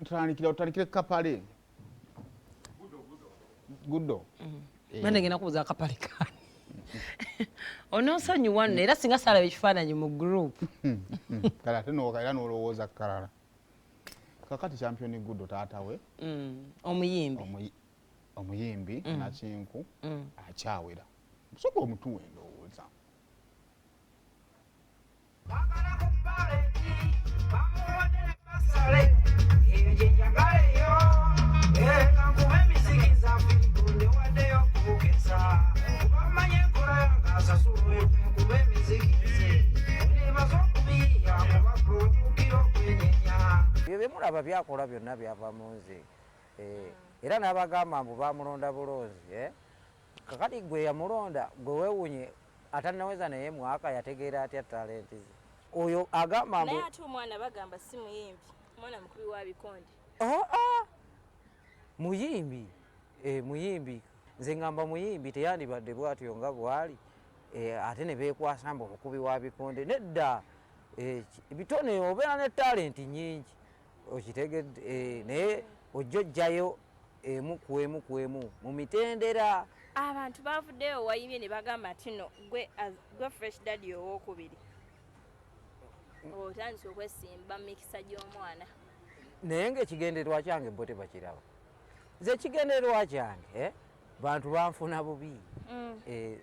Tutandikira, otandikire kapale gudo. Bane ngenda kubuuza akapale kani. Ononsonyiwa nno, era singa saalaba ekifaananyi mu group. Kale ate era nolowooza kalala. Kakati Champion Gudo, taata we Omuyimbi. Omuyimbi nakinku akyawera. Soka omutuwe endowooza. Bagala ku paleti, bamuwadde ne basale, eyo gye njagala eyo. Nga nkuba emiziki za Firigo, newaddeyo okubukesa. Kuba mmanyi enkola yange, asasula oyo nkuba emiziki nze. Nebaza okubiyiya kuba gwe otuukira okwenyenya. Ebyo byemulaba byakola byonna byava mu nze. Era n'abagamba mbu bamulonda bulonzi, eh? Kakati gwe yamulonda, gwe weewunye atannaweza naye mwaka yategeera atya talenti ze? Oyo agamba mbu Naye ate omwana bagamba si muyimbi, omwana mukubi wa bikonde. Oh, ah! Muyimbi, muyimbi. Nze ngamba muyimbi, teyandibadde bwatyo nga bwali, ate ne beekwasa mbu omukubi wa bikonde. Nedda, bitone obeera ne talenti nnyingi, okitegedde, naye ojja ojjayo emu ku emu ku emu mu mitendera. Abantu bavuddeyo wayimbye ne bagamba nti no gwe Fresh Daddy owokubiri, otandise okwesimba mu mikisa gy'omwana. Naye ng'ekigendererwa kyange bo tebakiraba. Nze ekigendererwa kyange, bantu banfuna bubi.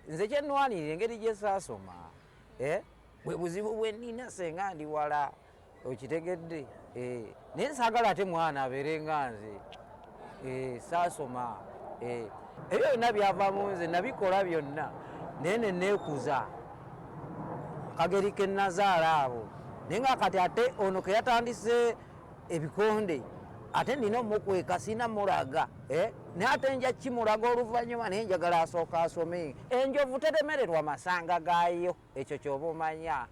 Nze kyenwanirira engeri gye saasoma, bwe buzibu bwe nnina senga ndi wala, okitegedde, naye saagala ate mwana abeere nga nze. Saasoma, ebyo byonna byava mu nze, nabikola byonna naye ne neekuza akageri ke nazaala abo. Naye nga kati ate ono ke yatandise ebikonde, ate nina omukweka, sina mulaga, naye ate nja kimulaga oluvannyuma, naye njagala asooka asome. Enjovu teremererwa masanga gaayo, ekyo kyoba omanya.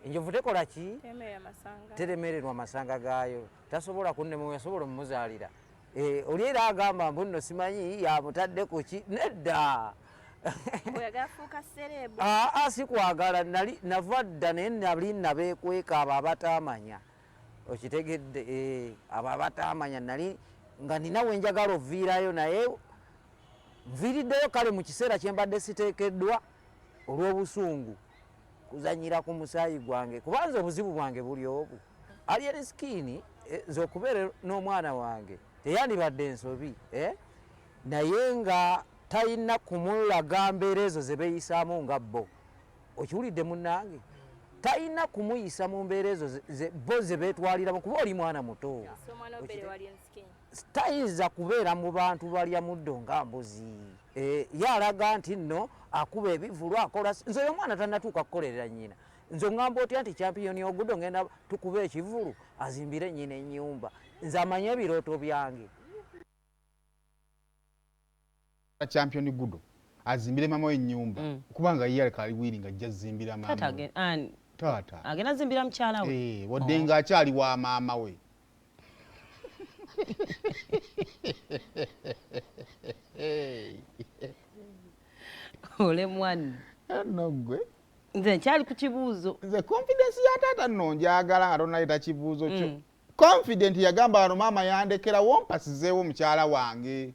Enjovu tekola ki? Teremererwa masanga gaayo. Tasobola kunnema, yasobola omuzaalira. Oli era agamba mbu nno simanyi yamutadde ku ki. Nedda, aa, si kwagala. Nali nava dda, naye nali nabeekweka abo abataamanya, okitegedde, abo abataamanya. Nali nga nina we njagala oviirayo, naye nviiriddeyo kale mu kiseera kye mbadde siteekeddwa olw'obusungu kuzanyira ku musaayi gwange, kubanza obuzibu bwange buli obu Alien Skin. Nze okubeera n'omwana wange teyandibadde ensobi, eh? Naye nga talina kumulaga mbeera ezo ze beeyisaamu nga bo. Okiwulidde munnange? Talina kumuyisa mu mbeera ezo bo ze beetwaliramu, kuba oli mwana muto, tayinza kubeera mu bantu balya muddo nga mbuzi. Ye alaga nti nno akuba ebivulu, akola. Nze oyo omwana tannatuuka kukolerera nnyina. Nze oŋŋamba otya nti Champion Ogudo ngenda tukuba ekivulu azimbire nnyina ennyumba? Nze amanye ebirooto byange. Champion Gudo azimbire mama we ennyumba, kubanga ye aleka ali willing, ajja zimbira mama we. Taata agenda zimbira mukyala we. Wadde nga akyali wa maama we. Ole mwana. No gwe. Nze nkyali ku kibuuzo. Nze confidence ya taata nno njagala nga tonaleeta kibuuzo kyo. Confident yagamba wano maama yandekera wompasizeewo mukyala wange.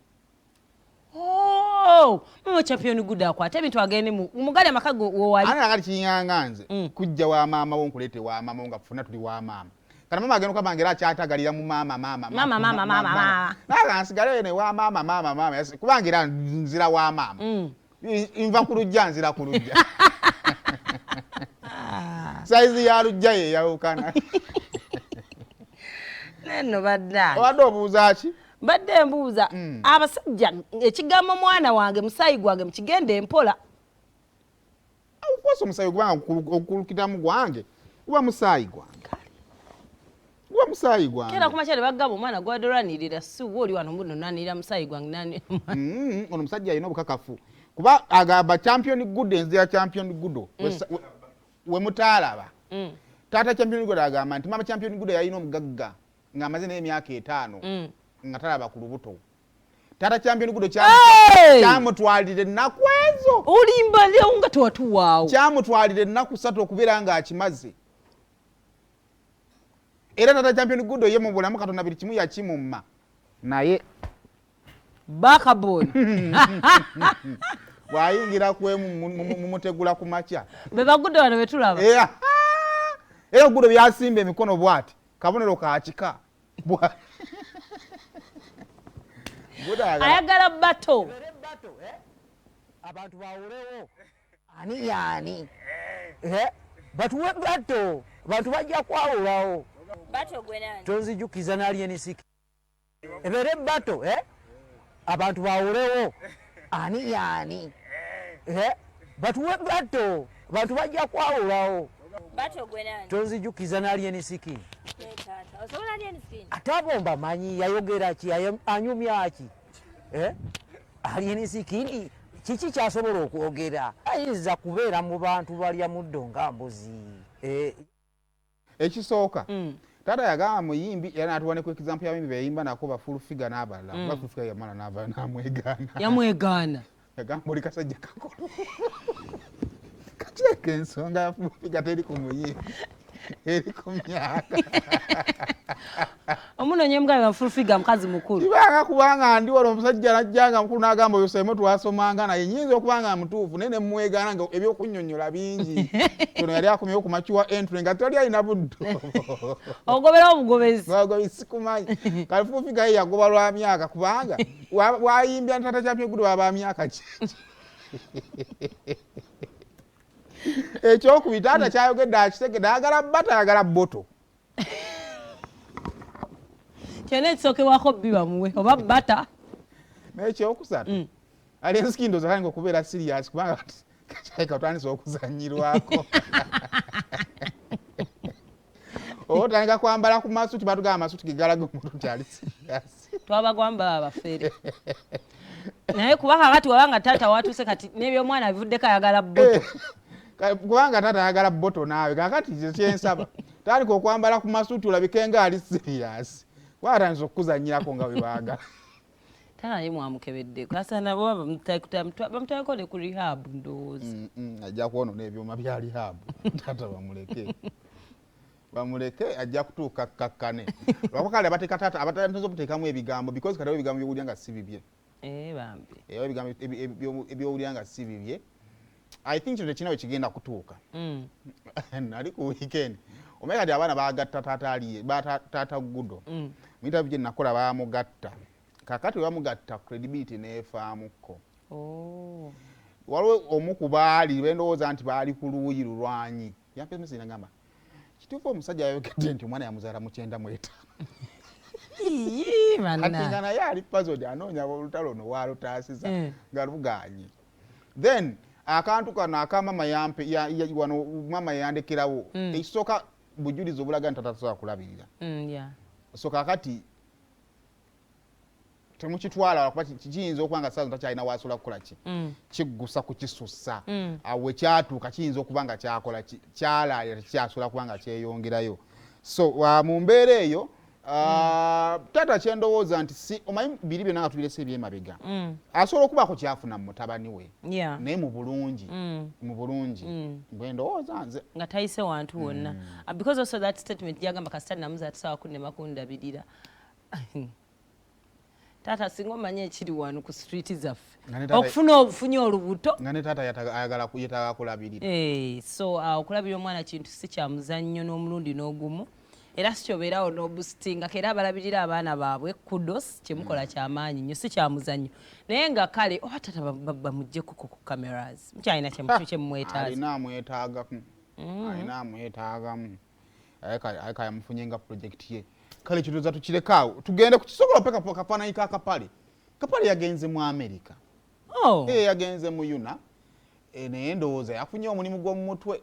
Oh, mama Champion Gudo akwate ebintu agende mugali amaka wowali. Ana kati kinyanga nze kujja wa maama wo nkuleete wa maama wo nga ffena tuli wa maama. Kana maama agenda okugamba nga era akyatagalira mu maama maama. Maama, maama, maama, maama. Naga nsigale ne wa maama maama maama, kubanga era nzira wa maama. Nva ku lujja, nzira ku lujja. Saizi ya lujja ye yawukana. Neno badda. Obadde obuuza ki? Mbadde mbuuza abasajja ekigambo mwana wange musaayi gwange mukigende mpola. Of course omusaayi gubanga ogukulukiramu gwange, guba musaayi gwange. Guba musaayi gwange. Kera kumakya ne bagamba omwana gw'obadde olwanirira si wo, oli wano muno nanirira musaayi gwange nani. Ono omusajja alina obukakafu kuba agamba Champion Gudo, enzi ya Champion Gudo we mutaalaba. Taata Champion Gudo agamba nti mama Champion Gudo yalina omugagga ng'amaze naye emyaka 5 nga talaba ku lubuto. Taata Champion Gudo kyamutwalira ennaku ezo. Olimba leo nga tewatuwaawo. Kyamutwalira ennaku 3 okubeera ng'akimaze. Era tata Champion Gudo ye mu bulamu Katonda buli kimu yakimumma, naye backbone bw'ayingira kwemu mumutegula ku makya. Be bagudde wano betulaba. Era Gudo byasimba emikono bw'ati kabonero ka kika. Ayagala bato. Abantu bawulewo ani yaani batuwe bato, abantu bajja kwawulawo. Tonzijukiza nali enisiki ebere bato, abantu bawulewo ani yaani batuwe bato, abantu bajja kwawulawo. Tonzijukiza nali enisiki ate abo mbamanyi, yayogera ki, anyumya ki, ali enisiki kiki kyasobola okwogera? Ayinza kubeera mu bantu balya muddo nga mbuzi. Ekisooka taata yagamba muyimbi era n'atuwa ne ku example y'abayimbi beyimba nako ba Full Figure n'abalala. Kuba Full Figure yamala n'ava n'amwegaana. Yamwegaana. Yagamba oli kasajja kakulu. Kakireka ensonga ya Full Figure teri ku muyimbi, eri ku myaka. Omunonye mugamba Full Figure mukazi mukulu. Kibanga kubanga ndi wano omusajja najjanga mukulu n'agamba oyo Simon twasomanga naye nyinza okuba nga mutuufu naye ne mmwegaana nga ebyokunnyonnyola bingi. Ono yali akomyewo ku mature entry nga tali alina buddo. Ogobera obugobezi. Ogobezi sikumanyi. Kale Full Figure ye yagoba lwa myaka kubanga wayimbya Tata Champion Gudo baba myaka ki? Ekyokubiri taata kyayogedde akitegedde, ayagala bata, ayagala boto. Kyonna ekisookebwako bbi bamuwe oba bata. N'ekyokusatu Alien Skin ndowooza kayinza okubeera serious kubanga kakyalika otandise okuzannyirwako. Oba otandika kwambala ku masuti, batugamba amasuti ge galaga omuntu nti ali serious. Twabagamba abafere. Naye kuba kakati wabanga taata watuuse kati n'ebyomwana bivuddeko ayagala boto. Kubanga taata ayagala boto naawe kakati kyensaba tandika okwambala ku masuti olabike nga ali serious. Kuba atandise okukuzannyirako nga bwe baagala. Taata naye mwamukebedde kasana baba bamutwaleko ne ku rehab ndowooza. Ajja kwonoona ebyuma bya rehab. Taata bamuleke. Bamuleke ajja kutuuka kkakkane. Lwakuba kale abateeka taata abatandise okuteekamu ebigambo because kati ebigambo by'owulira nga si bibye. Bambi. Ebigambo eby'owulira nga si bibye. I think kino tekirina we kigenda kutuuka. Nali ku weekend. Omanyi kati abaana baagatta taata aliye, taata Gudo. Mu interview gye nakola baamugatta. Kaakati bwe bamugatta credibility n'efaamuko. Waliwo omu ku baali be ndowooza nti baali ku luuyi lulwanyi. Yampa message n'agamba, kituufu omusajja yayogedde nti omwana yamuzaala mu 95. Kati nga naye ali puzzled anoonya olutalo luno waalutaasiza nga lugaanye. Then akantu kano aka mama yampe wano mama yandekerawo ekisooka bujulizi obulaga nti tata tasobola kulabirira. So kaakati temukitwala kuba kiyinza okuba nga saazo takyalina wasobola kukola ki kiggusa kukisussa. Awo wekyatuuka kiyinza okuba nga kyakola ki kyalaalira tekikyasobola kuba nga kyeyongerayo. So mu mbeera eyo taata kyendowooza nti si omanyi biri byonna nga tubirese ebyemabega asobola okubaako kyafuna mu mutabani we naye mu bulungi mu bulungi bwe ndowooza nze nga tayise wantu wonna. Because also that statement gyagamba kasita namuzaala tasobola kunnema kundabirira. Taata singa omanye ekiri wano ku street zaffe okufuna obufunye olubuto nga ne taata ayagala yeetaaga kulabirira. So okulabirira omwana kintu si kya muzannyo n'omulundi n'ogumu era si kyobeerawo n'obusitinga era abalabirira abaana baabwe kudos kyemukola kyamaanyi nnyo si kya muzannyo naye nga kale oba taata bamuggyeko ku cameras mukyalina kyemumwetaaza. Alina amwetaagamu alina amwetaagamu ayeka yamufunye nga project ye. Kale kituza tukireka tugende ku kisobola peka kafaananyi ka Kapale. Kapale yagenze mu America. Yagenze mu UNA. Naye ndowooza yafunye omulimu gw'omu mutwe.